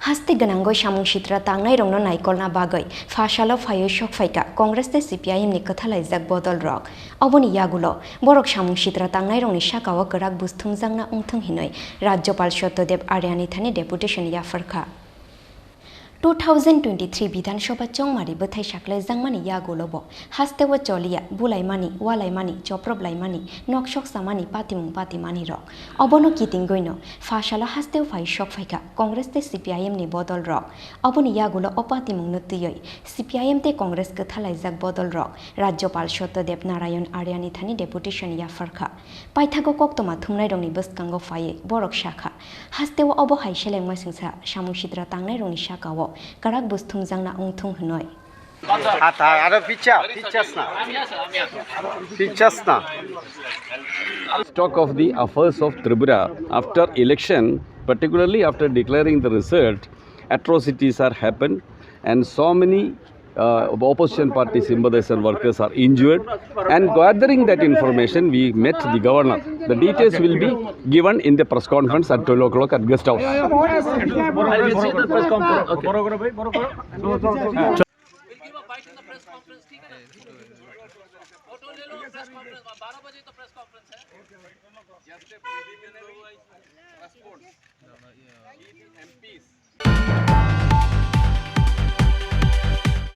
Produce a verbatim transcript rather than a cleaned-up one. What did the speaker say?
Haste gwnangwi samung sitra tangnairokno naikolna bagwi pha salo phaiwi sokphaikha Congress tei C P I M ni kwthalaijak bodolrok. Oboni yagulo borok samung sitra tangnairokni sakao kwrak buj thumjakna wngthung hinwi Rajyapal Satyadev Aryani thani deputation yapharkha. Two thousand twenty-three Bidhan Sabha chongmari bwthai saklaijakmani yagulobo hasteo choliya, bulaimani, walaimani, choproplaimani, noksok samani, patimung patimanirok. Obono kitingwino pha salo hasteo phai sokphaikha Congress tei C P I M ni bodolrok. Oboni yagulo o patimungno twiwi C P I M tei Congress kwthalaijak bodolrok Rajyapal Satyadev Narayan Aryani thani deputation yapharkha. Paithago koktwma thumnairokni bwskango phaiwi borok sakha, hasteo obo hai seleng masingsa samung sitra tangnairokni sakao kwrak buj thumjakna wngthung hwnwi. Hata, aro picha, pichasna. Pichasna. Talk of the affairs of Tripura after election, particularly after declaring the result, atrocities are happened, and so many uh, opposition party sympathizers and workers are injured. And gathering that information, we met the governor. The details will be given in the press conference at twelve o'clock at Guest House. We'll give a bite in the press conference, ठीक है ना? फोटो ले लो, press conference, बारह बजे तो press conference है। जब से preliminary response, M Ps